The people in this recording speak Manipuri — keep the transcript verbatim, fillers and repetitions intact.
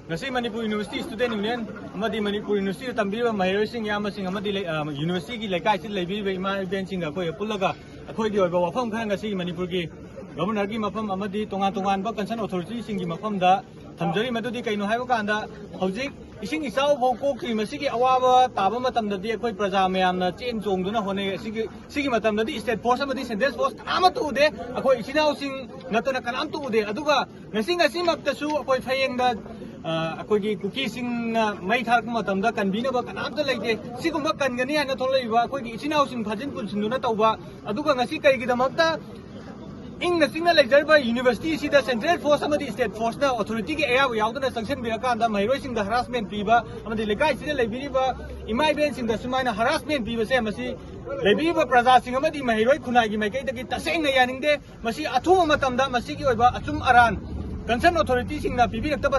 ꯉꯁꯤ ꯃꯅꯤꯄꯨꯔ ꯌꯨꯅꯤꯚꯔꯁꯤꯇꯤ ꯁ꯭ꯇꯨꯗꯦꯟ ꯌꯨꯅꯤꯌꯟ ꯑꯃꯗꯤ ꯃꯅꯤꯄꯨꯔ ꯌꯨꯅꯤꯚꯔꯁꯤꯇꯤꯗ ꯇꯝꯕꯤꯔꯤꯕ ꯃꯍꯩꯔꯣꯏꯁꯤꯡ, ꯏꯌꯥꯝꯕꯁꯤꯡ ꯑꯃꯗꯤ ꯂꯩ-, ꯑ, ꯌꯨꯅꯤꯚꯔꯁꯤꯇꯤꯒꯤ ꯂꯩꯀꯥꯏꯁꯤꯗ ꯂꯩꯕꯤꯔꯤꯕ ꯏꯃꯥ ꯏꯕꯦꯟꯁꯤꯡꯒ ꯑꯩꯈꯣꯏꯒ ꯄꯨꯜꯂꯒ ꯑꯩꯈꯣꯏꯒꯤ ꯑꯣꯏꯕ ꯋꯥꯐꯝ ꯈꯔ ꯉꯁꯤꯒꯤ ꯃꯅꯤꯄꯨꯔꯒꯤ ꯒꯕꯔꯅꯔꯒꯤ ꯃꯐꯝ ꯑꯃꯗꯤ ꯇꯣꯉꯥꯟ ꯇꯣꯉꯥꯟꯕ ꯀꯟꯁꯔꯟ ꯑꯣꯊꯣꯔꯤꯇꯤꯁꯤꯡꯒꯤ ꯃꯐꯝꯗ ꯊꯝꯖꯔꯤ꯫ ꯃꯗꯨꯗꯤ ꯀꯩꯅꯣ ꯍꯥꯏꯕ ꯀꯥꯟꯗ, ꯍꯧꯖꯤꯛ ꯏꯁꯤꯡ ꯏꯆꯥꯎ ꯐꯥꯎ ꯀꯣꯛꯇ꯭ꯔꯤ, ꯃꯁꯤꯒꯤ ꯑꯋꯥꯕ ꯇꯥꯕ ꯃꯇꯝꯗꯗꯤ ꯑꯩꯈꯣꯏ ꯄ꯭ꯔꯖꯥ ꯃꯌꯥꯝꯅ ꯆꯦꯟ ꯆꯣꯡꯗꯨꯅ ꯍꯣꯠꯅꯩ꯫ ꯑꯁꯤꯒꯤ, ꯁꯤꯒꯤ ꯃꯇꯝꯗꯗꯤ ꯁ꯭ꯇꯦꯠ ꯐꯣꯔꯁ ꯑꯃꯗꯤ ꯁꯦꯟꯇ꯭ꯔꯦꯜ ꯐꯣꯔꯁ ꯀꯅꯥꯃꯠꯇ ꯎꯗꯦ꯫ ꯑꯩꯈꯣꯏ ꯏꯆꯤꯟ ꯏꯅꯥꯎꯁꯤꯡ ꯅꯠꯇꯅ ꯀꯅꯥꯝꯇ ꯎꯗꯦ꯫ ꯑꯗꯨꯒ ꯉꯁꯤ, ꯉꯁꯤꯃꯛꯇꯁꯨ ꯑꯩꯈꯣꯏ ꯐꯌꯦꯡꯗ, ꯑ, ꯑꯩꯈꯣꯏꯒꯤ ꯀꯨꯀꯤꯁꯤꯡꯅ ꯃꯩ ꯊꯥꯔꯛꯄ ꯃꯇꯝꯗ ꯀꯟꯕꯤꯅꯕ ꯀꯅꯥꯝꯇ ꯂꯩꯇꯦ꯫ ꯁꯤꯒꯨꯝꯕ ꯀꯟꯒꯅꯤ ꯍꯥꯏꯅ ꯊꯣꯛꯂꯛꯏꯕ ꯑꯩꯈꯣꯏꯒꯤ ꯏꯆꯤꯟ ꯏꯅꯥꯎꯁꯤꯡ ꯐꯥꯖꯤꯟ ꯄꯨꯟꯁꯤꯟꯗꯨꯅ ꯇꯧꯕ꯫ ꯑꯗꯨꯒ ꯉꯁꯤ ꯀꯔꯤꯒꯤꯗꯃꯛꯇ ꯏꯪꯅ ꯆꯤꯛꯅ ꯂꯩꯖꯔꯤꯕ ꯌꯨꯅꯤꯚꯔꯁꯤꯇꯤ ꯑꯁꯤꯗ ꯁꯦꯟꯇ꯭ꯔꯦꯜ ꯐꯣꯔꯁ ꯑꯃꯗꯤ ꯁ꯭ꯇꯦꯠ ꯐꯣꯔꯁꯅ ꯑꯣꯊꯣꯔꯤꯇꯤꯒꯤ ꯑꯌꯥꯕ ꯌꯥꯎꯗꯅ ꯆꯪꯁꯤꯟꯕꯤꯔꯀꯥꯟꯗ ꯃꯍꯩꯔꯣꯏꯁꯤꯡꯗ ꯍꯔꯥꯁꯃꯦꯟ ꯄꯤꯕ ꯑꯃꯗꯤ ꯂꯩꯀꯥꯏꯁꯤꯗ ꯂꯩꯕꯤꯔꯤꯕ ꯏꯃꯥ ꯏꯕꯦꯟꯁꯤꯡꯗ ꯁꯨꯃꯥꯏꯅ ꯍꯔꯥꯁꯃꯦꯟ ꯄꯤꯕꯁꯦ, ꯃꯁꯤ ꯂꯩꯕꯤꯔꯤꯕ ꯄ꯭ꯔꯖꯥꯁꯤꯡ ꯑꯃꯗꯤ ꯃꯍꯩꯔꯣꯏ ꯈꯨꯟꯅꯥꯏꯒꯤ ꯃꯥꯏꯀꯩꯗꯒꯤ ꯇꯁꯦꯡꯅ ꯌꯥꯅꯤꯡꯗꯦ꯫ ꯃꯁꯤ ꯑꯊꯨꯕ ꯃꯇꯝꯗ ꯃꯁꯤꯒꯤ ꯑꯣꯏꯕ ꯑꯆꯨꯝ ꯑꯔꯥꯟ ꯀꯟꯁꯔꯟ ꯑꯣꯊꯣꯔꯤꯇꯤꯁꯤꯡꯅ ꯄꯤꯕꯤꯔꯛꯇꯕ